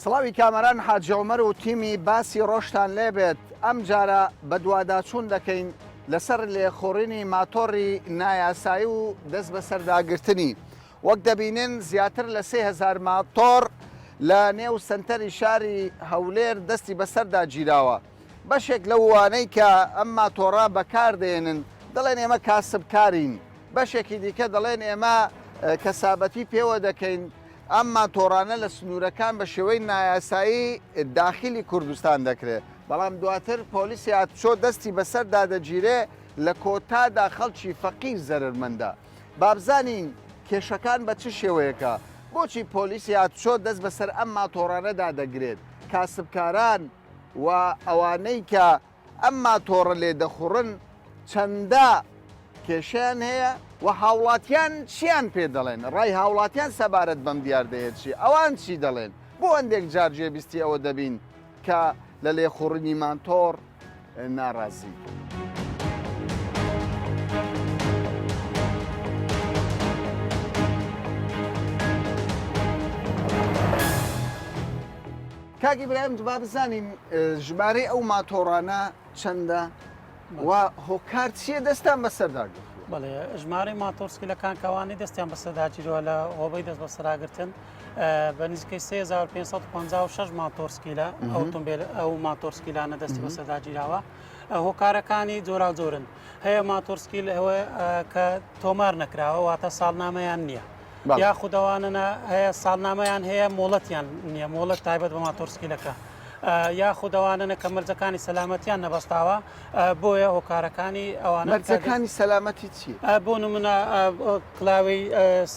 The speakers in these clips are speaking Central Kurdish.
سڵاوی کامەران حاجی عومەر و تیمی باسی ڕۆژتان لێبێت، ئەمجارە بەدواداچوون دەکەین لەسەر لێخوڕینی ماتۆڕی نایاسایی و دەست بەسەرداگرتنی. وەک دەبینن زیاتر لە 3000 ماتۆڕ لە نێو سەنتەری شاری هەولێر دەستی بەسەردا گیراوە. بەشێک لەو وانەی کە ئەم ماتۆڕە بەکاردێنن دەڵێن ئێمە کاسبکارین، بەشێکی دیکە دەڵێن ئێمە کەسابەتی پێوە دەکەین، ئەم ماتۆڕانە لە سنوورەکان بە شێوەی نایاسایی داخیلی کوردستان دەکرێت، بەڵام دواتر پۆلیسی هاتوچۆ دەستی بەسەردا دەگیرێ، لە کۆتادا خەڵکی فەقیر زەرەرمەندە. با بزانین کێشەکان بە چ شێوەیەکە؟ بۆچی پۆلیسی هاتوچۆ دەست بەسەر ئەم ماتۆڕانەدا دەگرێت؟ کاسبکاران و ئەوانەی کە ئەم ماتۆڕە لێدەخوڕن چەندە کێشەیان هەیە و هاوڵاتیان چیان پێ دەڵێن؟ ڕای هاوڵاتیان سەبارەت بەم دیاردەیە چیە؟ ئەوان چی دەڵێن؟ بۆ هەندێک جار گوێبیستی ئەوە دەبین کە لە لێخوڕینی ماتۆڕ ناڕازین؟ کاک ئیبراهیم با بزانین ژمارەی ئەو ماتۆڕانە چەندە و هۆکار چییە دەستان بەسەردا گرتووە؟ بەڵێ ژمارەی ماتۆرسکیلەکان کەوانی دەستیان بەسەردا گیرەوە لە هۆبەی دەست بەسەراگرتن بە نزیکەی 3556 ماتۆرسکیلە ئۆتۆمبیل ئەو ماتۆرسکیلانە دەستی بەسەردا گیراوە هۆکارەکانی جۆراوجۆرن هەیە ماتۆرسکیل ئەوە کە تۆمار نەکراوە واتە ساڵنامەیان نییە یاخود ئەوانە هەیە ساڵنامەیان هەیە مۆڵەتیان نییە مۆڵەت تایبەت بە ماتۆرسکیلەکە یاخود ئەوانە کە مەرجەکانی سەلامەتیان نەبەستاوە بۆیە هۆکارەکانی ئەوانە مەرجەکانی سەلامەتی چی؟ بۆ نمونە کلاوی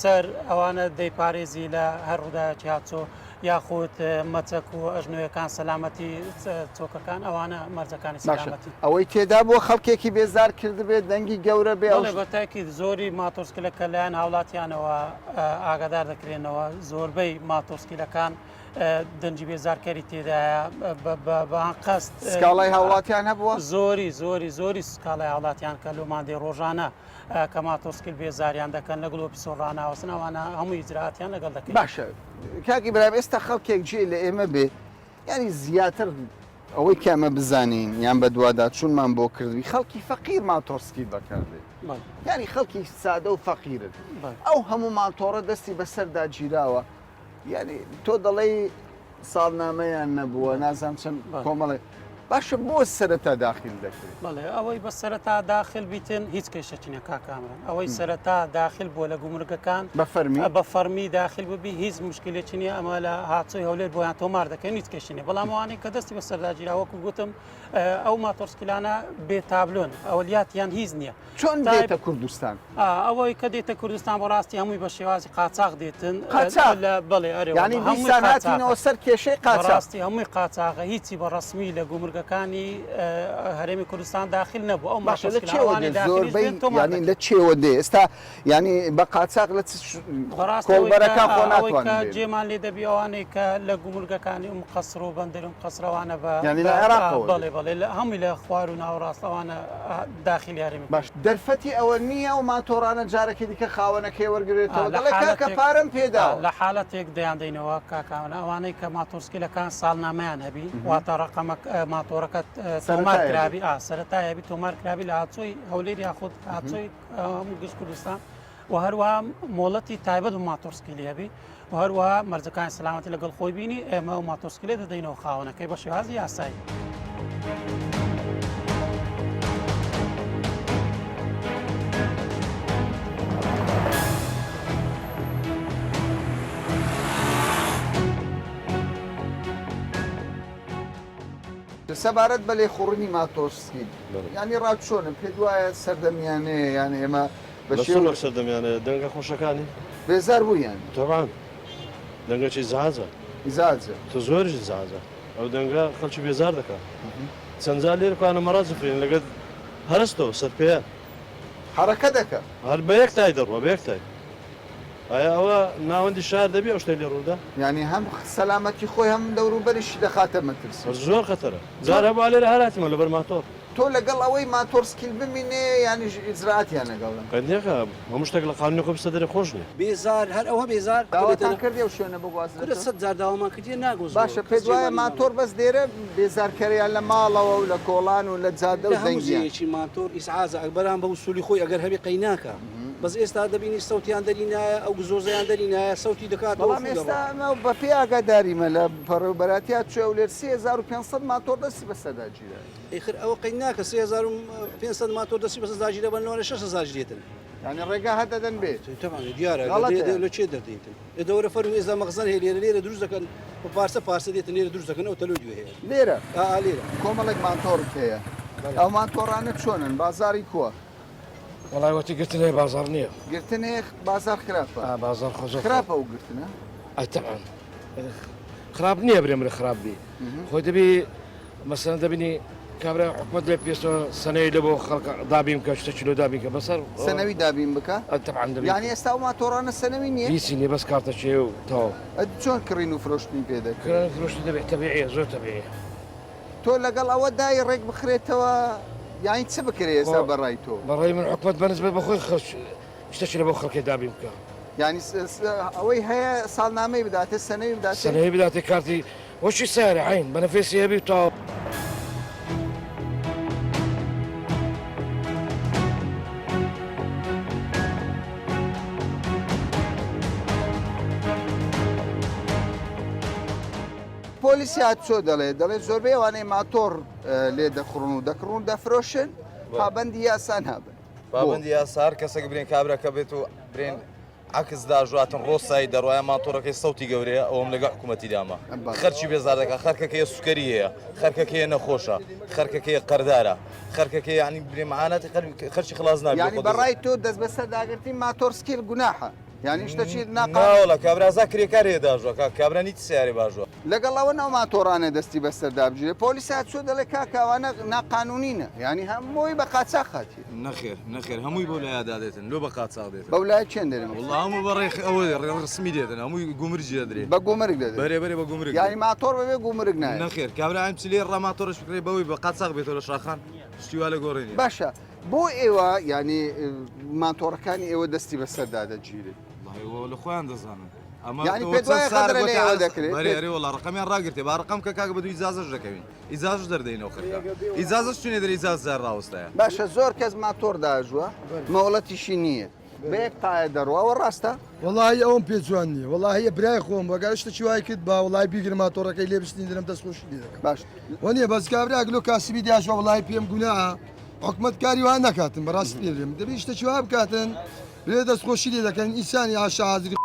سەر ئەوانە دەیپارێزی لە هەر ڕووداوێکی هاتچۆ یاخود مەچەک و ئەژنۆیەکان سەلامەتی چۆکەکان ئەوانە مەرجەکانی سەلامەتی. ئەوەی تێدا بووە خەڵکێکی بێزار کردبێت دەنگی گەورە بێ بەڵێ بە تاکید زۆری ماتۆرسکیلە کە لایەن هاوڵاتیانەوە ئاگادار دەکرێنەوە زۆربەی ماتۆرسکیلەکان دەنگی بێزارکەری تێدایە بە ئەنقەست سکاڵای هاوڵاتیان هەبووە؟ زۆری زۆری زۆری سکاڵای هاوڵاتیان کە لۆمان دێ ڕۆژانە کە ماتۆرسکیل بێزاریان دەکەن لە گڵۆپی سۆر ڕاناوەستن ئەوانە هەموو ئیجرائاتیان لەگەڵ دەکەین. باشە کاک ئیبراهیم ئێستا خەڵکێک جێ لە ئێمە بێ یانی زیاتر ئەوەی کە ئەمە بزانین یان بەدواداچوونمان بۆ کردبی خەڵکی فەقیر ماتۆرسکیل بەکاردێت یانی خەڵکی سادە و فەقیرن ئەو هەموو ماتۆڕە دەستی بەسەردا گیراوە یانی تۆ دەڵێی ساڵنامەیان نەبووە نازانم چەند کۆمەڵێ باشە بۆ سەرەتا داخیل دەکرێت؟ بەڵێ ئەوەی بە سەرەتا داخل بیتن هیچ کێشەکی نیە کاک کامران ئەوەی سەرەتا داخل بووە لە گومرگەکان بە فەرمی بە فەرمی داخل ببی هیچ مشکلێکی نیە ئەمە لە هاتچۆی هەولێر بۆیان تۆمار دەکەین هیچ کێشی نیە بەڵام ئەوانەی کە دەستی بەسەردا گیرا وەکو گوتم ئەو ماتۆرسکیلانە بێ تابلۆن ئەولیاتیان هیچ نییە چۆن دێتە کوردستان؟ ئەوەی کە دێتە کوردستان بەڕاستی هەمووی بە شێوازی قاچاخ دێتن قاچاخ لە بەڵێ ئەرێ یانی دیسان هاتینەوە سەر کێشەی قاچاخ بەڕاستی هەمووی قاچاغە هیچی بە ڕەسمی لە گومرگەکانی هەرێمی کوردستان داخل نەبوو ئەو باشە لە چێوە دێت زۆربەی یانی لە چێوە دێ ئێستا یانی بە قاچاخ لە چ کۆڵبەرەکان خۆ ناتوانن بێن. جێمان لێ دەبی ئەوانەی کە لە گومرگەکانی ئوم قەسر و بەندەر ئوم قەسرەوانە بە یانی لە عێراقەوە بەڵێ بەڵێ لە هەمووی لە خوار و ناوەڕاست ئەوانە داخلی هەرێمی باش دەرفەتی ئەوە نییە ئەو ماتۆڕانە جارێکی دیکە خاوەنەکەی وەرگرێتەوە دەڵێ کاکە پارەم پێداوە. لە حالەتێک دەیاندەینەوە کاک کامران ئەوانەی کە ماتۆرسکیلەکان ساڵنامەیان هەبی واتە ڕەقەمە ماتۆڕەکە تۆمار کرابی ئا سەرەتای هەبی تۆمار کرابی لە هاتچۆی هەولێر یاخود هاتچۆی هەموو گشت کوردستان و هەروەها مۆڵەتی تایبەت بە ماتۆرسکیلی هەبی و هەروەها مەرجەکانی سەلامەتی لەگەڵ خۆی بینی ئێمە و ماتۆرسکیلێ دەدەینەوە خاوەنەکەی بە شێوازی یاسایی. سەبارەت بە لێخوڕینی ماتۆرسکیل یانی ڕات چۆنە پێت وایە سەردەمیانەیە یان ئێمە بە شێوە سەردەمیانەیە دەنگە خۆشەکانی بێزار بوو یان تەبان دەنگەکی زازە ئیزاجە تۆ زۆریش زازە ئەو دەنگە خەڵکی بێزار دەکات چەند جار لێرە کوانە مەڕاز فرێن لەگەر هەرستەوە سەر پێیە حەرەکە دەکە هەر بە یەک تای دەڕوا بە یەک تای ئایا ئەوە ناوەندی شار دەبی ئەو شتەی لێ ڕوودا؟ یانی هەم سەلامەتی خۆی هەم دەوروبەریشی دەخاتە مەترسی. زۆر خەتەرە جار هەبوو ئالێرە هەراتیمە لەبەر ماتۆڕ. تۆ لەگەڵ ئەوەی ماتۆڕسکیل بمینێ یانیش ئیجرائاتیان لەگەڵ. قەندێکە هەموو شتێک لە قانونی خۆی بچتە دەرێ خۆش نیە. بێزار هەر ئەوها بێزار داواتان کردی ئەو شوێنە بگوازرێتەوە؟ کورە سەت جار داوامان کردیە ناگۆزنەوە. باشە پێت وایە ماتۆر بەس لێرە بێزارکەرە یان لە ماڵەوە و لە کۆڵان و لە جادە و لە هەموو دەنگیان؟ جێیەکی ماتۆر ئیزعاجە ئەکبەران بە وسولی خۆی ئەگەر هەبێ قەیناکە بەس ئێستا دەبینی سەوتیان دەری نایە ئەو گزۆزەیان دەری نایە سەوتی دەکاتەوە بەڵام فوو ئێستا دەڕوا. ئەمە بە پێی ئاگاداریمە لە بەڕێوبەراتیا چوێ هەولێر 3500 ماتۆر دەستی بەسەردا گیرا. ئیخر ئەوە قەی ناکە 3500 ماتۆر دەستی بەسەر داگیرە بەن لەوانەیە 6000 دێتن. یانی ڕێگا هەر دەدەن بێ. تەبعەن دیارە غەڵەتە. لە چێ دەردێتن ئێ دەوەرە فەرموو ئێستا مەخزەن هەیە لێرە لێرە دروست دەکەن بە پارچە پارچە دێتن لێرە دروست دەکەن ئەو تەلۆی دوێ هەیە لێرە ئا ئا لێرە. کۆمەڵێک ماتۆڕت هەیە ئەو ماتۆڕانە چۆنن بازاڕی کووە؟ وەڵای وەتی گرتن هەیە بازاڕ نییە. گرتن هەیە بازاڕ خراپە. ئا بازاڕ خۆ زۆر خراپە ئەو گرتنە؟ ئەی تەبعەن خراپ نییە برێ مرە خراپ بی خۆی دەبی مەسەلەن دەبینی کابرا حکومەت لێ پێستەوە سەنەوی لە بۆ خەڵک دابین بکە شتە چلۆ دابین کە بەسەر سەنەوی دابین بکە تەبعەن دەبی یعنی ئێستا ئەو ماتۆڕانە سەنەوی نییە هیچی نییە بەس کارتە چێ و تەواو ئەدی چۆن کڕین و فرۆشتنی پێ دەکرێت کڕین و فرۆشتن دەبێت تەبیعیە زۆر تەبیعیە تۆ لەگەڵ ئەوە دای ڕێک بخرێتەوە یانی چ بکرێ ئێستا بەڕای تۆ؟ بەڕای من حکومەت بەنسبەت بە خۆی خەرج شتەکی لە بۆ خەڵکێ دابین بکا. یانی ئەوەی هەیە ساڵنامەی بداتێ سەنەوی بداتێ؟ سەنەوی بداتێ کارتی وەکی سەیارە عەین بەنەفێسی هەبی و تەواو. پۆلیسی هاتوچۆ دەڵێ دەڵێ زۆربەی ئەوانەی ماتۆڕ لێ دەخڕن و دەکڕن و دەفرۆشن پابەندی یاسا نابن. پابەندی یاسا هەر کەسێک برێن کابراکە بێت و برێن عەکس داژواتن ڕۆسایی دەڕایە ماتۆڕەکەی سەوتی گەورەیە ئەوم لەگە حکوومەتی دامە خەرچی بێزار دەکات خەرکەکەی سوکەری هەیە خەرکەکەی نەخۆشە خەرکەکەی قەردارە خەرکەکەی ینی برێ معاناتی خەرچی خلاص نابێت یانی بەڕای تۆ دەست بەسەر داگرتنی ماتۆر سکیل گوناحە یانی شتەکی ناقا ناوەڵا کابرا زا کرێکار هەیە داژوە کاک کابرا نیت سیارەی باژوە. لەگەڵ ئەوە ناو ماتۆڕانە دەستی بەسەردا بگیرێ پۆلیس هاتچۆ دەڵێ کاکە ئەوانە ناقانونینە یانی هەمووی بە قاچاخ هاتیە. نەخێر نەخێر هەمووی بەو لایە دادێتن لۆ بە قاچاخ دێتن. بەو لایە کێن دەرێ مەقسەد؟ وەڵا هەموو بە ڕێ ئەوە ڕێ ڕسمی دێتن هەمووی گومرگی دەدرێ. بە گومرگ دەدرێ. بەرێ بەرێ بە گومرگ. یانی ماتۆڕ بەبێ گومرگ نایەت. نەخێر کابرا ئەم چ لێ ڕا ماتۆڕش بکرێ بەوەی بە قاچاخ بێتەوە لە شاخان شتی وا لە گۆڕێ نیە. باشە بۆ ئێوە یانی ماتۆڕەکانی ئێوە دەستی بەسەردا دەگیرێ؟ وەڵاهی وە لە خۆیان دەزانن. ئەمە یانی تۆ پێت چەند وایە سارە غەدرە لە گۆتی ئێوە عەرز دەکرێت؟ بەرێ پێت ئەرێ وەڵا ڕەقەمیان ڕاگرتێ با ڕەقەم کە کاکە بە دوو ئیجازەش دەکەوین ئیجازەش دەردەینەوە خەرکە ئیجازەش چونێ دەرێ ئیجازە جار ڕاوەستایە. باشە زۆر کەس ماتۆڕ داژوە مۆڵەتیشی نییە بە یەک پایە دەڕوا ئەوە ڕاستە؟ وەڵاهی ئەوەم پێ جوان نییە وەڵاهی برای خۆم ئەگەر شتێکی وای کرد با وەڵاهی بیگرم ماتۆڕەکەی لێ بستیندرم دەست خۆشی لێ دەکەم باش وەنیە بەس کابرا گلۆ کاسبی دیاشوە وەڵاهی پێم گوناهە حکومەت کاری وا نەکاتن بەڕاستی پێ بێم دەبی شتێکی وا بکاتن بێ دەست خۆشی لێ دەکەن ئینسانی عاشە حازری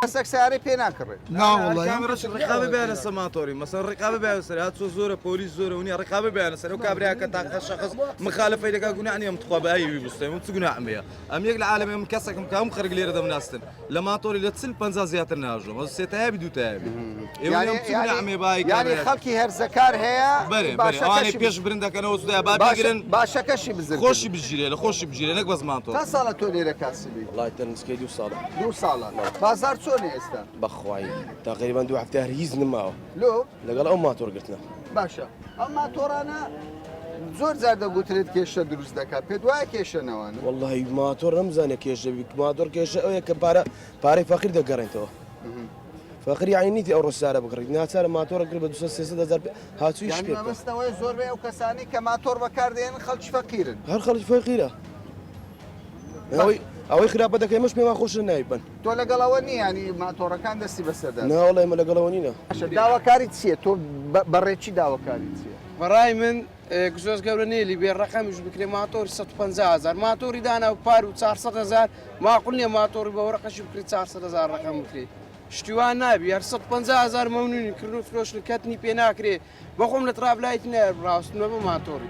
کەسێک سەیارەی پێ ناکڕێت. نا وەڵای. کامێڕەش ڕقابە بیانە سەر ماتۆری مەسەن ڕقابە بیانە سەر هاتووە زۆرە پۆلیس زۆرە ونیە ڕقابە بیانە سەر ئەو کابرایە کە تاقە شەخص مخالفەی دەکات گوناح نییە ئەم تخوا بە ئەیوی بستێم ئەم چ گوناحم هەیە ئەم یەک لە عالەمێ من کەسێکم کە هەموو خەرک لێرە دەمناستن لە ماتۆری لە 40 50 زیاتر ناژۆم ئەو سێ تایە بی دوو تایە بی ئێوە یانی ئەم چ گوناحم هەیە با ئەی یانی کابرایە خەڵکی هەرزەکار هەیە بەرێ بەرێ ئەوانەی باشەکەشی پێش برن دەکەنەوە سودایە با باشە بیگرن باشەکەشی بزر خۆشی بگیرێ لە خۆشی بگیرێ نەک بەس ماتۆر. چەند ساڵە تۆ لێرە کاسبی؟ وەڵای تر نزیکەی دوو ساڵە. دوو ساڵە. بازاڕ چۆنە ئێستا؟ بەخوای تەقریبەن دوو هەفتەیە هەر هیچ نماوە. لۆ؟ لەگەڵ ئەو ماتۆڕ گرتنە. باشە ئەم ماتۆڕانە زۆر جار دەگوترێت کێشە دروست دەکات پێت وایە کێشە نەوانە؟ وەڵای ماتۆڕ نەمزانێ کێشە بی ماتۆڕ کێشە ئەوەیە کە پارە پارەی فەقیر دەگەڕێنتەوە. فەقیر یانی نیتی ئەوڕۆ سارە بکڕیت ناچارە ماتۆڕە کرد بە 200 300 هەزار هاتوویش یانی پێ بکە. مەبەست ئەوەیە زۆربەی ئەو کەسانەی کە ماتۆڕ بەکاردێنن خەڵکی فەقیرن. هەر خەڵکی فەقیرە. ئەوەی ئەوەی خراپە دەکەی ئێمەش پێمان خۆشە نایبەن. تۆ لەگەڵ ئەوە نی یانی ماتۆڕەکان دەستی بەسەردا. نا وەڵا ئێمە لەگەڵ ئەوە نینە. باشە داواکاریت چییە تۆ بەڕێکی داواکاریت چییە؟ بەڕای من گزۆز گەورە نێلی بێ ڕەقەمیش بکرێ ماتۆری 150 هەزار ماتۆری دانا و پار و 400 هەزار ماقول نییە ماتۆری بە وەرەقەشی بکرێ 400 هەزار ڕەقەم بکرێ شتی وا نابی هەر 150 هەزار مەمنونی کردن و فرۆشتن کەتنی پێ ناکرێ بەخۆم لە ترافلایت نایە ڕاستنەوە بە ماتۆری.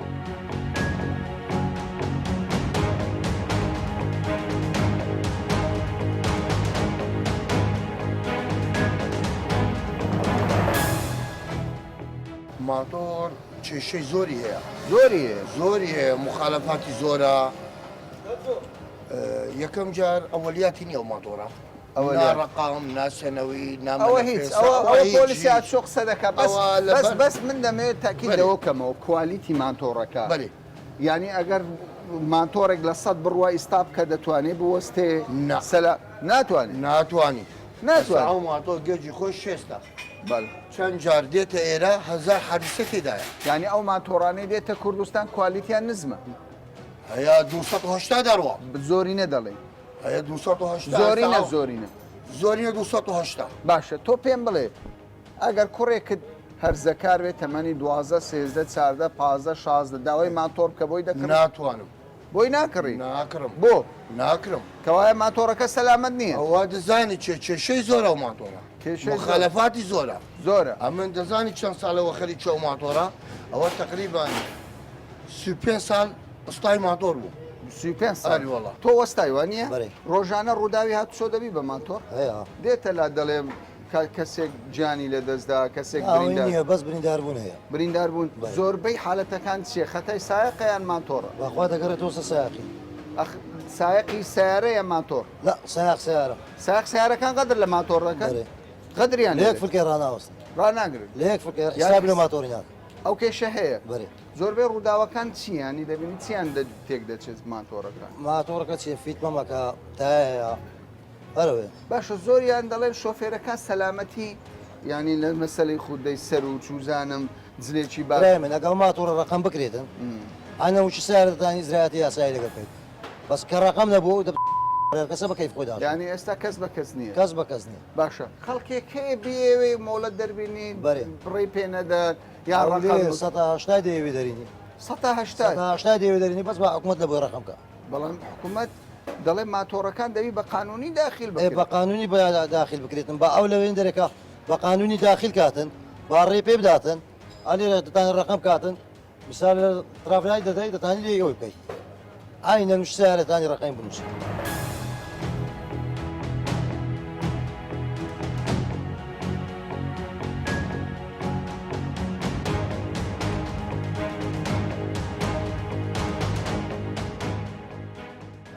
ماتۆر کێشەی زۆری هەیە. زۆری هەیە. زۆری هەیە مخالفاتی زۆرە یەکەم جار ئەوەلیاتی نییە ئەو ماتۆرە. نا ڕەقەم نا سەنەوی نا ئەوە هیچ مەنەفێسە ئەوە ئەوە ئەوە هیچ پۆلیسی هیچ هاتوچۆ قسە دەکات بەس ئەوە بەس لەبەر بەس من دەمەوێت تاکید بەلێ لەوە کەمەوە quality ماتۆڕەکە بەلێ. یانی ئەگەر ماتۆڕێک لە سەد بڕوا ئیستا بکە دەتوانێ بوەستێ نا. سەلا ناتوانێ ناتوانی ناتوانێ. ئەو ماتۆر گەجی خۆی شێستە بەڵێ. چەند جار دێتە ئێرە هەزار حادیسە تێدایە. یانی ئەو ماتۆڕانەی دێتە کوردستان کوالیتیان نزمە. هەیە 280 دەڕوا. زۆرینە دەڵێی. هەیە 280 زۆرینە زۆرینە. زۆرینە 280. باشە تۆ پێم بڵێ ئەگەر کوڕێکت هەرزەکار بێت تەمەنی 12 13 14 15 16 داوای ماتۆر بکە بۆی دەکڕی؟ ناتوانم. بۆی ناکڕی؟ ناکڕم. بۆ؟ ناکڕم. کەوایە ماتۆڕەکە سەلامەت نییە. ئەوە دەزانی چێ کێشەی زۆرە ئەو ماتۆڕە. کێشەی زۆرە. مخالەفاتی زۆرە. زۆرە. ئەمن دەزانی چەند ساڵەوە خەریکی ئەو ماتۆڕە؟ ئەوە تەقریبان 35 ساڵ ئوستای ماتۆر بوو. 35 ساڵ. ئەری وەڵا. تۆ وەستای وا نییە؟ بەرێ. ڕۆژانە ڕووداوی هاتوچۆ دەبی بە ماتۆڕ؟ هەیە. دێتە لا دەڵێ کەسێک گیانی لەدەستدا کەسێک ئەوەی بریندار نییە بەس بریندار بوون هەیە. بریندار بوون زۆربەی حالەتەکان چییە خەتای سایەقە یان ماتۆڕە؟ بەخوا دەگەڕێتەوە سەر سایەقی. ئەخ سایەقی سەیارە یان ماتۆڕ؟ لا سایەق سەیارە. سایەق سەیارەکان غەدر لە ماتۆڕ دەکەن؟ بەرێ. غەدریان لە یەک لێ فلکەی ڕاناوەستن. ڕاناگرن. لە یەک فلکەی حساب لە ماتۆڕی ناکەن. ئەو کێشە هەیە. بەرێ. زۆربەی ڕووداوەکان چییە؟ یانی دەبینی چیان تێک دەچێت ماتۆڕەکان؟ ماتۆڕەکە چیە فیتمە مەکە تایەیە هەرەوەیە. باشە زۆریان دەڵێن شۆفێرەکان سەلامەتی یانی لە مەسەلەی خودەی سەر و چوزانم جلێکی باش. برای من ئەگەڵ ماتۆڕە ڕەقەم بکرێتن ئەنە وچ سەیارە دەتانی ئیجرائاتی یاسایی لەگەڵ بکەیت بەس کە ڕەقەم نەبوو دە کەسە بە کەیف خۆی داژێ. یانی ئێستا کەس بە کەس نییە. کەس بە کەس نییە. باشە خەڵکێک هەیە بیەوێ مۆڵەت دەربینی بەرێ. بڕی پێ نەدات یا ڕەقەم هەولێر سەتا هەشتای دەیەوێ دەرینی. سەتا هەشتای. سەتا هەشتای دەیەوێ دەرینی بەس با حکومەت لە بۆی ڕەقەم کە. بەڵام حکومەت دەڵێ ماتۆڕەکان دەبی بە قانونی داخیل ئێ بکرێن. بە قانونی با داخیل بکرێتن با ئەو لەوێن دەرێکە بە قانونی داخیل کاتن با ڕێ پێ بداتن ئەلێرە دەتانی ڕەقەم کاتن مثال لە ترافلای دەدەی دەتانی لێ ئەوەی بکەیت ئاینە نووس سیارەتانی ڕەقەم بنووسی.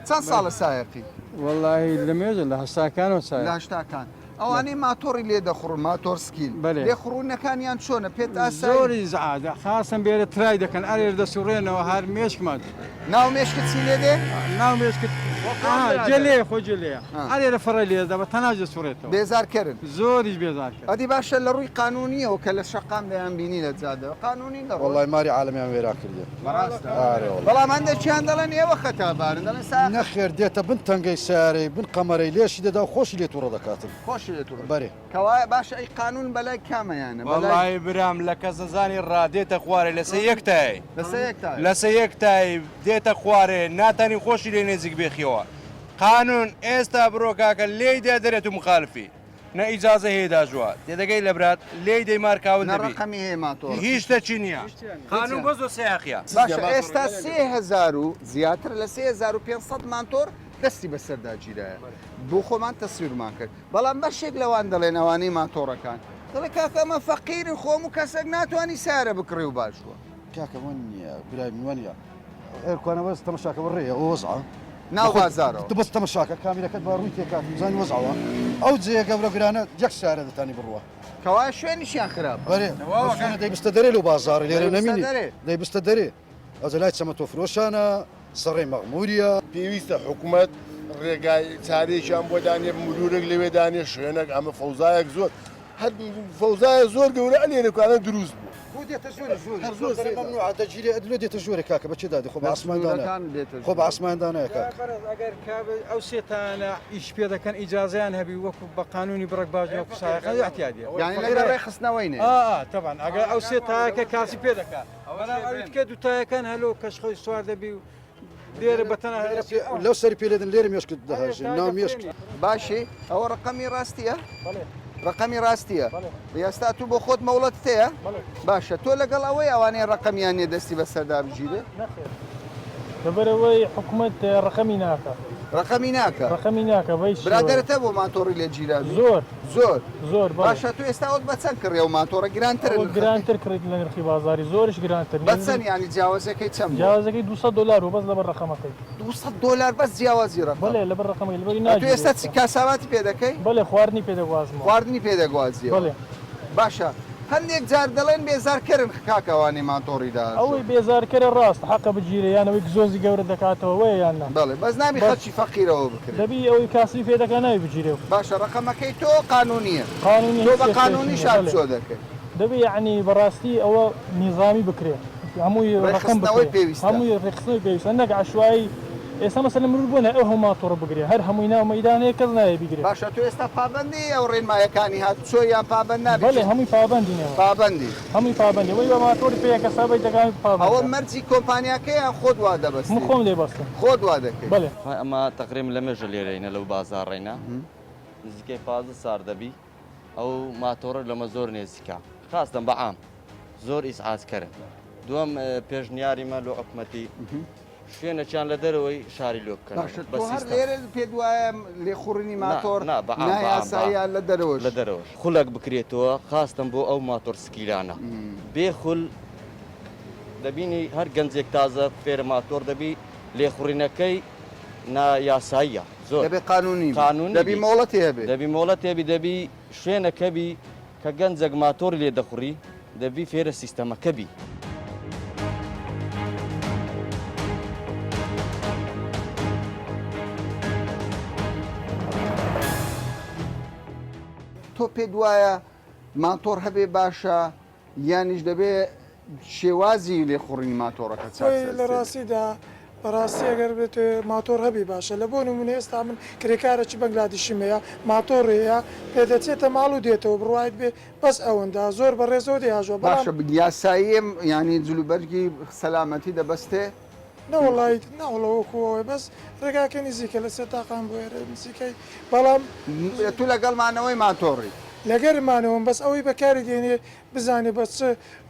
چەند ساڵە سایەقی؟ وەڵاهی لە مێژە لە هەشتاکانەوە سایەق. لە هەشتاکان. ئەوانەی ماتۆڕی لێ دەخوڕن، ماتۆر سکیل، لێ خوڕوونەکانیان چۆنە؟ پێت ئاسایی؟ زۆر ئیزعاجە، خاسەن بێرە ترای دەکەن، ئەرێر دەسوڕێنەوە هەر مێشکمان. ناو مێشکت چی لێ دێ؟ ناو مێشکت جێ لێیە خۆی جێ لێیە. ئەرێرە فڕێ لێ دەدا بە تەناش دەسوڕێتەوە. بێزارکەرن. زۆریش بێزارکەرن. ئەدی باشە لە ڕووی قانوونییەوە کە لە شەقام دەیانبینی لە جادەوە قانوونی دەڕۆن؟ وەڵای ماری عالەمیان وێران کردیە. بەڕاستە؟ ئارێ وەڵا. بەڵام هەندێکیان دەڵێن ئێوە خەتابارن دەڵێن سایەق. نەخێر دێتە بن تەنگەی سەیارەی بن قەمەرەی لێشی دەدا و خۆشی لێ توڕە دەکاتن. خۆشی لێ توڕە. بەرێ. کەوایە باشە ئەی قانوون بەلای کامەیانە؟ بەلای. وەڵایی برام لە کەس نەزانی ڕا دێتە خوارێ لەسە یەک تای. لەسە یەک تای. لەسە یەک تای دێتە خوارێ ناتانی خۆشی لێ نێزیک بێخیەوە. قانون ئێستا بڕۆ کاکە لێی دە دەرێ تو مخالفی. نە ئیجازە هەیە داژوە تێدەگەی لە برات لێی دەی مارکاوت نە دەبی ڕەقەمی هەیە ماتۆڕ. هیچ شتەکی نییە قانون بۆ زۆر سەیاقیە. باشە ئێستا 3000 و زیاتر لە 3500 مانتۆر دەستی بەسەردا گیرایە بۆ خۆمان تەسویرمان کرد بەڵام بەشێک لەوان دەڵێن ئەوانەی ماتۆڕەکان دەڵێ کاکە ئەمە فەقیرن خۆم و کەسێک ناتوانی سارە بکڕی و باش بووە. کاکە وە نییە برای من وە نییە ئێرکوانە بەس تەمەشاکە وە ڕێیە ئەوە وەزعە ناو بازارەوە. بەس تەمەشاکە کامیرەکەت با ڕووی تێکات بزانی وەزعەوە ئەو جێیە گەورە گرانە یەک سیارە دەتانی بڕوا. کەوایە شوێنیشیان خراپە. بەرێ شوێنە دەیبستە دەرێ لەو بازاڕی لێرە نەمینی دەیبستە دەرێ ئەجە لای چەمەتۆ فرۆشانە سەڕێی مەغموریە. پێویستە حکومەت ڕێگای چارەیەکیان بۆ دانێ مرورێک لەوێ دانێ شوێنێک ئەمە فەوزایەک زۆر هەر فەوزایە زۆر گەورە ئەلێرەکانە دروست بوو. بۆ دێتە ژۆرێ ژۆرێ هەر زۆر سەیرە. مەمنوعە دەگیرێ ئەدلۆ دێتە ژۆرێ کاکە بە چێ دادێ خۆ بە ئاسمان دانایە خۆ بە ئاسمان دانایە کاکە. بەڕێز ئەگەر کابێ ئەو سێ تانە ئیش پێ دەکەن ئیجازەیان هەبی وەکو بە قانونی بڕێک باج وەکو سایەقان ئیعتیادیە. یانی لەگەڵ ڕێکخستنەوەی نێ. ئا ئا تەبعەن ئەگەر ئەو سێ تایەکە کاسی پێ دەکا بەڵام ئەوی تکە دوو تایەکان هەلۆ کەش خۆی سوار دەبی و لێرە بە تەنها لەو سەری پێ لێدن لێرە مێشکت دەهەژێ ناو مێشک. باشی ئەوە ڕەقەمی ڕاستیە؟ ڕەقەمی ڕاستیە؟ ئێستا تو بۆ خۆت مەوڵەتت هەیە؟ باشە تۆ لەگەڵ ئەوەی ئەوانەی ڕەقەمیان نیە دەستی بەسەردا بگیرێ؟ نەخێر لەبەرئەوەی حکومەت ڕەقەمی ناکا. ڕەقەمی ناکا؟ ڕەقەمی ناکا بە هیچ شێوەیەک. برادەرت هەبوو ماتۆڕی لێ گیرابی؟ زۆر. زۆر. زۆر بەڵێ. باشە تۆ ئێستا ئەوت بە چەند کڕی ئەو ماتۆڕە گرانترە ئەوە نرخەکەی؟ گرانتر کڕیت لە نرخی بازاری زۆریش گرانتر. بە چەند یانی جیاوازیەکەی چەند بووە؟ جیاوازەکەی 200 دۆلار بوو بەس لەبەر ڕەقەمەکەی. 200 دۆلار بەس جیاوازی ڕەقەم؟ بەڵێ لەبەر ڕەقەمەکەی لەبەری ئەتوو ناگیرێ ئێستا چی ئێستا. کاساباتی پێ دەکەی؟ بەڵێ خواردنی پێ دەگوازمەوە. خواردنی پێ دەگوازیەوە. بەڵێ. باشە. هەندێک جار دەڵێن بێزارکەرن کاکە ئەوانەی ماتۆڕی داهاتوو. ئەوەی بێزارکەرە ڕاستە حەقە بگیرێ یان ئەوەی گزۆزی گەورە دەکاتەوە وەیە یان نا. بەڵێ بەس نابی بەس خەڵکی فەقیرەوە بکرێ. دەبی ئەوەی کاسبی پێ دەکا نابی بگیرێ و. باشە ڕەقەمەکەی تۆ قانونیە. قانونیە تۆ هیچ بە کێشەیەکی قانونیش نیە بەلێ. هاتوچۆ دەکەی. دەبی یەعنی بەڕاستی ئەوە نیزامی بکرێ هەمووی ڕەقەم ڕێکخستنەوەی بکرێ پێویستە. هەمووی ڕێکخستنەوەی پێویستە نەک عەشوایی ئێستا مەسەلەن مرور بۆ نایە ئەو هەموو ماتۆڕە بگرێ هەر هەمووی ناو مەیدان هەیە کەس نایە بیگرێ. باشە تۆ ئێستا پابەندی ئەو ڕێنمایەکانی هاتوچۆ یان پابەند نابی بەلێ چ هەمووی پابەندین ئێمە. پابەندی. هەمووی پابەندی ئەوەی بە ماتۆری پێیە کەسابەی دەکا هەمووی پابەندە. ئەوە مەرجی کۆمپانیاکەیە یان خۆت وا من دەبەستی؟ خۆم لێ بەستم. خۆت وا دەکەی. بەلێ. ئەمە تەقریبن لەمێژە لێرەینە لەو بازاڕەینە نزیکەی 15 سار دەبی ئەو ماتۆڕە لەمە زۆر نێزیکە خاستم بە عام زۆر ئیزعاج کەرن دووەم پێشنیاری مە لۆ حکومەتی شوێنەکیان لە دەرەوەی شاری لۆ بکەن باشە تۆ هەر لێرە پێت وایە لێخوڕینی ماتۆڕ نایاساییە لە دەرەوەش؟ لە دەرەوەش خولەک بکرێتەوە خاستم بۆ ئەو ماتۆر سکیلانە بێ خول دەبینی هەر گەنجێک تازە فێرە ماتۆر دەبی لێخوڕینەکەی نا یاساییە زۆر دەبێ قانونی بی قانونی دەبی بی مۆڵەتی هەبێ. دەبی مۆڵەتی هەبی دەبی شوێنەکە بی کە گەنجەک ماتۆری لێ دەخوڕی دەبی فێرە سیستەمەکە بی. تۆ پێت وایە ماتۆڕ هەبێ باشە یانیش دەبێ شێوازی لێخوڕینی ماتۆڕەکە خۆی چاکسازی لە بێت؟ ڕاستیدا بەڕاستی ئەگەر بێتێ ماتۆڕ هەبی باشە لە بۆ نمونە ئێستا من کرێکارەکی بەنگلادیشیم هەیە ماتۆڕی هەیە پێدەچێتە ماڵ و دێتەوە بڕوایت بێ بەس ئەوەندە زۆر بە ڕێزەوە دەیاژۆ بەڵام. باشە یاساییە یانی جلوبەرگی سەلامەتی دەبەستێ؟ نەوەڵا ئیتر نەوەڵا وەکو ئەوەی بەس ڕێگاکە نزیکە لە سێتاقان بۆ ئێرە نزیکەی بەڵام. تو لەگەڵ مانەوەی ماتۆڕی؟ لەگەر مانەوەم بەس ئەوەی بەکاری دێنێ بزانێ بە چ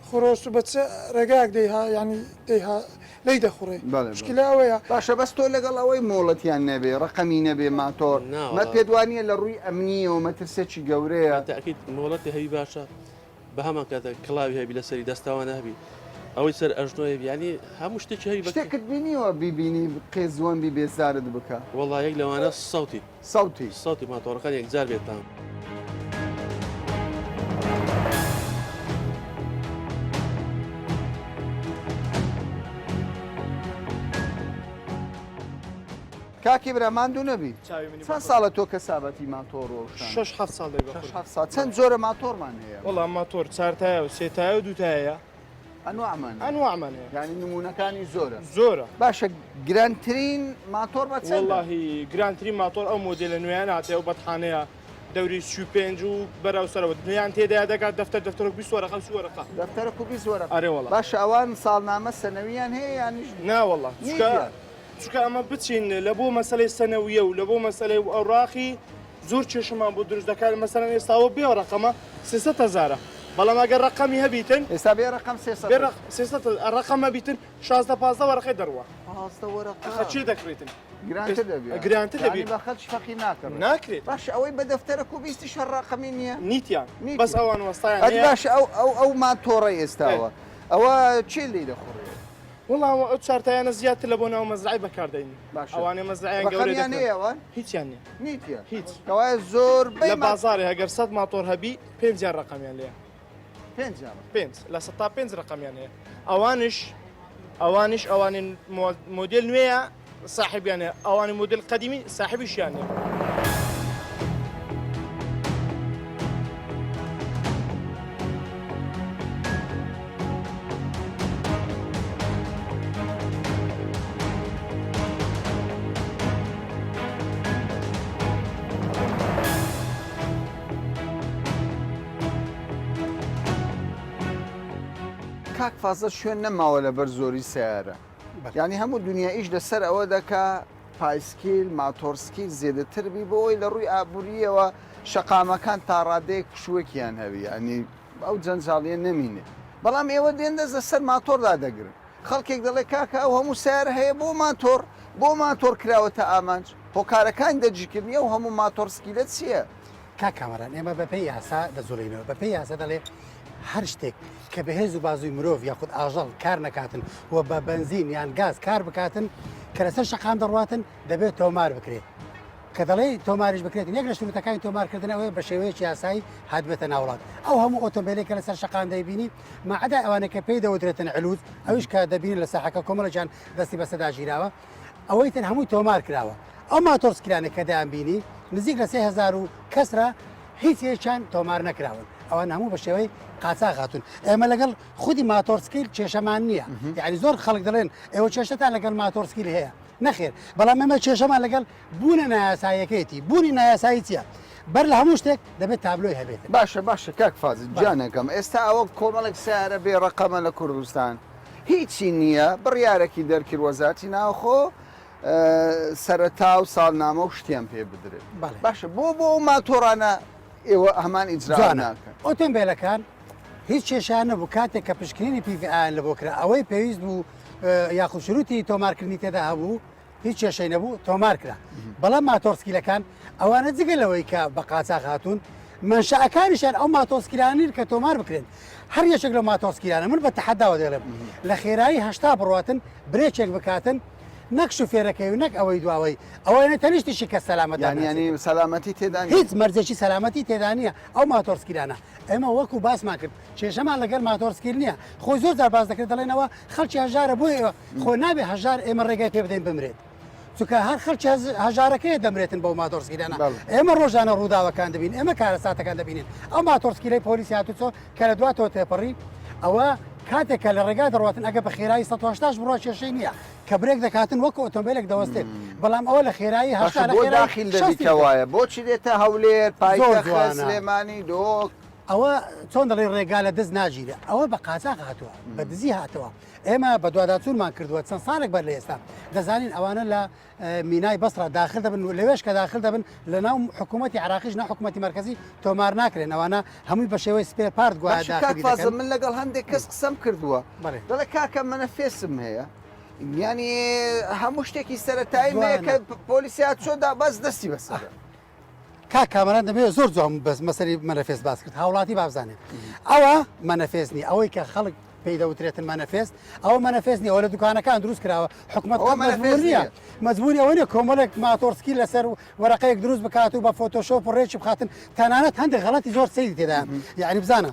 خرۆس و بە چ ڕێگایەک دەیها یانی دەیها لێی دەخوڕێ بەڵێ بەڵێ. مشکیلە ئەوەیە. باشە بەس تۆ لەگەڵ ئەوەی مۆڵەتیان نەبێ ڕەقەمی نەبێ ماتۆر نا مە وەڵا. پێت وانیە لە ڕووی ئەمنیەوە مەترسێکی گەورەیە؟ بە تەئکید مۆڵەتی هەبی باشە بە هەمان کاتە کڵاوی هەبی لەسەری دەستەوانە هەبی ئەوەی سەر ئەژنۆ هەبی یانی هەموو شتێکی هەبی بە شتێکت بینیوە بیبینی قێزوەن بی بێزارت بکا؟ وەڵا یەک لەوانە سەوتی. سەوتی. سەوتی ماتۆڕەکان یەکجار بێتام. کاکی برا ماندوو نەبی چاوی منی چەند ساڵە تۆ کەسابەتی ماتۆڕ و ئەو شتانە؟ شەش حەفت ساڵ دەبی شەش حەفت ساڵ چەند جۆرە ماتۆڕمان هەیە؟ وەڵا ماتۆر چار تایە و سێ تایە و دوو تایەیە ئەنواعمان هەیە. ئەنواعمان هەیە یانی نموونەکانی زۆرە. زۆرە. باشە گرانترین ماتۆڕ بە چەندە؟ وەڵاهی گرانترین ماتۆڕ ئەو مۆدێلە نوێیانە هاتیە ئەو بەتحانەیە دەوری 35 و بەرەو سەرەوە نوێیان تێدایە دەگات دەفتەر دەفتەرەک 20 وەرەقە و 30 وەرەقە. دەفتەرەک و 20 وەرەقە. ئەرێ وەڵا. باشە ئەوان ساڵنامە سەنەویان هەیە یانیش؟ نا وەڵا چونکە نیتیان. چونکە ئەمە بچین لە بۆ مەسەلەی سەنەویە و لە بۆ مەسەلەی ئەوراقی زۆر کێشەمان بۆ دروست دەکات مەسەلەن ئێستا ئەوە بێ ڕەقەمە 300 هەزارە بەڵام ئەگەر ڕەقەمی هەبیتن ئێستا بێ ڕەقەم 300 بێ ڕەق 300 ڕەقەم هەبیتن 16 15 وەرەقەی دەڕوا 15 وەرەقە ئەخە چێ دەکڕیتن گرانتر دەبی گرانتر دەبی یانی بە خەلکی فەقیر ناکڕێت ناکرێت باشە ئەوەی بە دەفتەرەک و بیستیش هەر ڕەقەمی نییە نیتیان بەس ئەوان وەستایان ئەدی باشە ئەو ئەو ئەو ماتۆڕەی ئێستاوە ئەوە چێ لێی دەخوڕێ وەڵا ئەو چارتایانە زیاتر لە بۆ ناو مەزرعەی بەکاردەین باشە ئەوانەی مەزرعەیان گەورەی ڕەقەمیان دەکەن هەیە ئەوان هیچیان نییە نیتە هیچ کەوایە زۆربەی لە ما- بازارێ ئەگەر سەد ماتۆر هەبی پێنجیان ڕەقەمیان لێیە پێنجیان پێنج لە سەد تا پێنج ڕەقەمیان هەیە ئەوانش ئەوانش ئەوانی مۆ- مۆدێل نوێیە ساحبیان هەیە ئەوانی مۆدێل قەدیمی ساحبیشیان نییە. کاک فازڵ شوێن نەماوە لەبەر زۆری سەیارە. یانی هەموو دنیا ئیش لەسەر ئەوە دەکا پایسکیل، ماتۆڕسکیل زێدەتر بی بۆ ئەوەی لە ڕووی ئابوورییەوە شەقامەکان تا ڕادەیەک پشووەکیان هەبی یانی ئەو جەنجاڵیە نەمینێ بەڵام ئێوە دێن دەست لەسەر ماتۆڕ دادەگرن خەڵکێک دەڵێ کاکە ئەو هەموو سەیارە هەیە بۆ ماتۆڕ بۆ ماتۆڕ کراوەتە ئامانج هۆکارەکانی دەگیرکردنی ئەو هەموو ماتۆڕسکیلە چییە؟ کاک کامەران ئێمە بەپێی یاسا دەجوڵێینەوە بەپێی یاسا دەڵێ هەر شتێک کە بە هێز و بازووی مرۆڤ یاخود ئاژەڵ کار نەکاتن و بە بەنزین یان گاز کار بکاتن کە لەسەر شەقام دەڕواتن دەبێت تۆمار بکرێت. کە دەڵێی تۆماریش بکرێت یەک لە شروتەکانی تۆمارکردن ئەوەیە بە شێوەیەکی یاسایی هاتبێتە ناو وڵات. ئەو هەموو ئۆتۆمبێلەی کە لەسەر شەقام دەیبینی ماعەدای ئەوانەی کە پێی دەوترێتن علوج ئەویش کە دەبینین لە ساحەکە کۆمەڵێکیان دەستی بەسەردا گیراوە ئەوەی تر هەمووی تۆمار کراوە. ئەو ماتۆڕسکیلانەی کە دەیانبینی نزیک لە 3000 و کەسرە هیچ یەکیان تۆمار نەکراون. ئەوان هەموو بە شێوەی قاچاخ هاتوون. ئێمە لەگەڵ خودی ماتۆڕسکیل کێشەمان نییە. یعنی زۆر خەڵک دەڵێن ئێوە کێشەتان لەگەڵ ماتۆڕسکیل هەیە. نەخێر بەڵام ئێمە کێشەمان لەگەڵ بوونە نایاساییەکەیەتی. بوونی نایاسایی چییە؟ بەر لە هەموو شتێک دەبێت تابلۆی هەبێت. باشە باشە کاک فازل گیانەکەم ئێستا ئەوە کۆمەڵێک سەیارە بێ ڕەقەمە لە کوردستان هیچی نییە بڕیارێکی دەرکرد وەزارەتی ناوخۆ سەرەتا و ساڵنامە و شتیان پێ بدرێت باشە بۆ بۆ ئەو ماتۆڕانە ئێوە هەمان ئیجرا ناکەن؟ ئۆتۆمبێلەکان هیچ کێشەیان نەبوو کاتێک کە پشکنینی PVI-یان لە بۆ کرا ئەوەی پێویست بوو یاخود شروتی تۆمارکردنی تێدا هەبوو هیچ کێشەی نەبوو تۆمار کرا بەڵام ماتۆرسکیلەکان ئەوانە جگە لەوەی کە بە قاچاخ هاتوون منشەکانیشیان ئەو ماتۆسکیلانین کە تۆمار بکرێن هەر یەکێک لەو ماتۆسکیلانە من بە تەحەداوە دەڵێم لە خێرایی هەشتا بڕاتن برێکێک بکاتن نەک شوفێرەکەی و نەک ئەوەی دواوەی ئەوەیە تەنیشتیشی کە سەلامەت یانی سەلامەتی تێدا هیچ مەرجێکی سەلامەتی تێدا نییە ئەو ماتۆرسکیلانە ئێمە وەکو باسمان کرد کێشەمان لەگەل ماتۆرسکیل نییە خۆی زۆر جار باس دەکرێت دەڵێنەوە خەڵکی هەژارە بۆ ئێوە خۆ نابێ هەژار ئێمە ڕێگای پێ بدەین بمرێت چونکە هەر خەڵکی هەژارەکەیە دەمرێتن بەو ماتۆرسکیلانە ئێمە ڕۆژانە ڕووداوەکان دەبین ئێمە کارەساتەکان دەبینین ئەو ماتۆرسکیلەی پۆلیسی هاتوچۆ کە لە دوا تۆ تێپەڕی ئەوە کاتێک کە لە ڕێگا دەڕاتن ئەگە بە خێرایی 180 بڕوا کێشەی نییە کە برێک دەکاتن وەکو ئۆتۆمبیلێک دەوەستێت بەڵام ئەوە لە خێرایی هەشتا لە بۆ داخیل دەبیتەوایە بۆچی دێتە هەولێر پایتەخت سلێمانی دهۆک ئەوە چۆن دەڵێی ڕێگا لە دز ناگیرێ ئەوە بە قاچاخ هاتووە بە دزی هاتەوە ئێمە بەدواداچوونمان کردووە چەند ساڵێک بەر لە ئێستا دەزانین ئەوانە لە مینای بەسرا داخل دەبن و لەوێش کە داخل دەبن لە ناو حکوومەتی عراقیش نە حکوومەتی مرکزی تۆمار ناکرێن ئەوانە هەمووی بە شێوەی spare part گوایە داخل دەکەن. من لەگەڵ هەندێک کەس قسەم کردووە دەڵێ کاکە مەنەفێسم هەیە یانی هەموو شتێکی سەتایی هەیە کە پۆلیسیا چۆدا بەس دەستی بەسەر. کاک کامەران دەمەوێت زۆر جوان بەس مەسەری مەنەفێست باس کرد هاوڵاتی بابزانێت ئەوە مەنەفێست نیە ئەوەی کە خەڵک پێی دەوترێتن مەنەفێست ئەوە مەنەفێست نیە ئەوە لە دوکانەکان دروست کراوە حکومەت ئەوە قەت مەنەفێست مەجبور نییە نییە. مەجبوری ئەوە نیە کۆمەڵێک ماتۆڕسکی لەسەر وەرەقەیەک دروست بکات و بە فۆتۆشۆپ و ڕێکی بخاتن تەنانەت هەندێک غەڵەتی زۆر سەیری تێدایە یعنی بزانە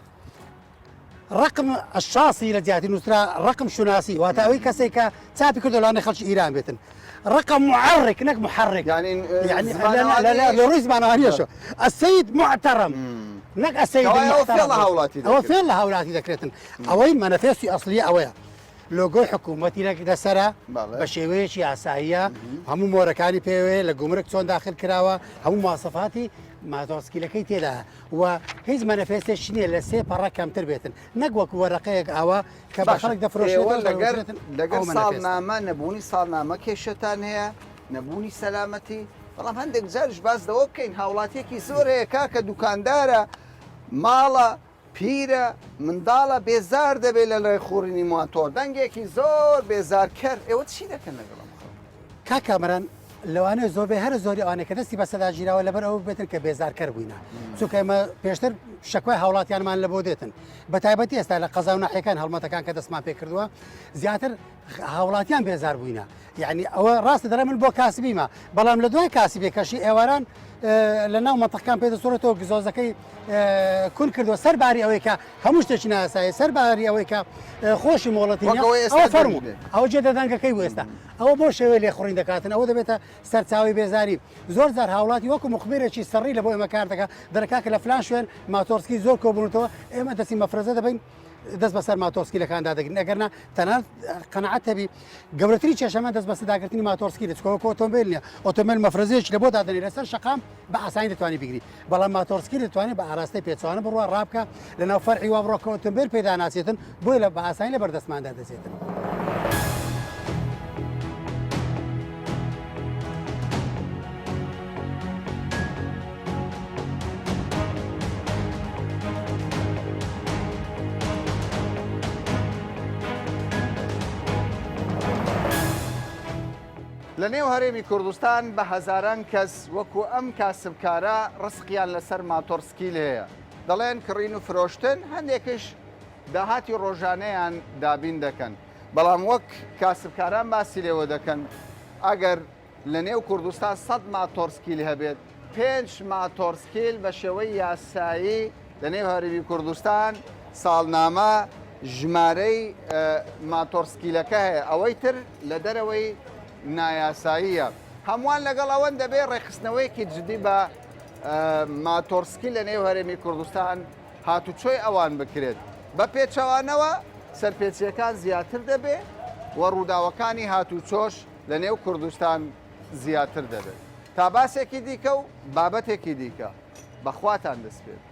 رقم الشاصی لە جیاتی نووسرا رقم شوناسی واتە ئەوەی کەسێک کە چاپی کردو لەوانەیە خەڵکی ئیران بێتن رقم معرک نەک محرک یعنی یعنی لا لا لا لە ڕووی زمانەوانیەشەوە السید معتەرەم نەک السید کەوایە ئەوە فێڵ لە المحترم هاوڵاتی ئەوە دەکرێت. فێڵ لە هاوڵاتی دەکرێتن ئەوەی مەنەفێستی ئەسڵیە ئەوەیە لۆگۆی حکوومەتی لە- لەسەرە بەڵێ. بە شێوەیەکی یاساییە هەموو مۆرەکانی پێوەیە لە گومرگ چۆن داخل کراوە هەموو مواسەفاتی ماتۆڕسکیلەکەی تێدا و هیچ مەنەفێستێکی نییە لە سێ پەڕە کەمتر بێتن نەک وەکو وەرەقەیەک ئاوا کە بە خەڵک دەفرۆشرێت ئێوە و لەگەر دەوترێتن لەگەر ئەو مەنەفێستە. ساڵنامە نەبوونی ساڵنامە کێشەتان هەیە نەبوونی سەلامەتی بەڵام هەندێک جاریش باس لەوە بکەین هاوڵاتیەکی زۆر هەیە کاکە دوکاندارە ماڵە پیرە منداڵە بێزار دەبێت لە ڕێخوڕینی ماتۆر دەنگێکی زۆر بێزارکەر ئێوە چی دەکەن لەگەڵ ئەم خەڵکە؟ کاک کامەران لەوانەیە زۆربەی هەرە زۆری ئەوانەی کە دەستی بەسەردا گیراوە لەبەر ئەوە بێتن کە بێزارکەر بووینە چونکە ئێمە پێشتر شەکوای هاوڵاتیانمان لە بۆ دێتن بە تایبەتی ئێستا لە قەزا و ناحیەکان هەڵمەتەکان کە دەستمان پێ کردووە زیاتر هاوڵاتیان بێزار بووینە یعنی ئەوە ڕاستە دەڵێ من بۆ کاسبیمە بەڵام لە دوای کاسبێکەشی ئێواران لە ناو مەتەکان پێ دەسوڕێتەوە گزۆزەکەی کون کردووە سەر باری ئەوەی کە هەموو شتێکی ناسایە سەر باری ئەوەی کە خۆشی مۆڵەتی ئەوە فەرموو ئەوە جێ دەدەنگەکەی بۆ ئێستا ئەوە بۆ شێوەی لێخوڕین دەکاتن ئەوە دەبێتە سەرچاوی بێزاری زۆر جار هاوڵاتی وەکو مخبرێکی سەڕی لە بۆ ئێمە کار دەکات دەرەکا کە لە فلان شوێن ماتۆرسکی زۆر کۆبوونەوە ئێمە دەستی مەفرەزە دەبین دەست بەسەر ماتۆرسکیلەکاندا دەگرین ئەگەرنا تەنانەت قەناعەت هەبی گەورەترین کێشەمان دەست بەسەرداگرتنی ماتۆرسکیلە چونکە وەکو ئۆتۆمبیل نییە ئۆتۆمبیل مەفرەزەیەکی لە بۆ دادەنێ لەسەر شەقام بە ئاسانی دەتوانی بگری بەڵام ماتۆرسکیل دەتوانێت بە ئاراستەی پێچەوانە بڕوا ڕابکە لە ناو فەرعی وا بڕۆ کە ئۆتۆمبیل پێدا ناچێتن بۆیە لە بە ئاسانی لە بەردەستماندا دەچێتن. لە نێو هەرێمی کوردستان بە هەزاران کەس وەکو ئەم کاسبکارە ڕسقیان لەسەر ماتۆڕسکیل هەیە، دەڵێن کڕین و فرۆشتن هەندێکش داهاتی ڕۆژانەیان دابین دەکەن، بەڵام وەک کاسبکاران باسی لێوە دەکەن ئەگەر. لە نێو کوردستان 100 ماتۆرسکیل هەبێت پێنج ماتۆرسکیل بە شێوەی یاسایی لە نێو هەرێمی کوردستان ساڵنامە ژمارەی ماتۆرسکیلەکە هەیە ئەوەی تر لە دەرەوەی نایاساییە هەمووان لەگەڵ ئەوەن دەبێ ڕێکخستنەوەیەکی جدی بە ماتۆرسکیل لە نێو هەرێمی کوردستان هاتوچۆی ئەوان بکرێت بە پێچەوانەوە سەرپێچیەکان زیاتر دەبێ و ڕووداوەکانی هاتوچۆش لە نێو کوردستان زیاتر دەبێت تا باسێکی دیکە و بابەتێکی دیکە بەخواتان دەسپێرم.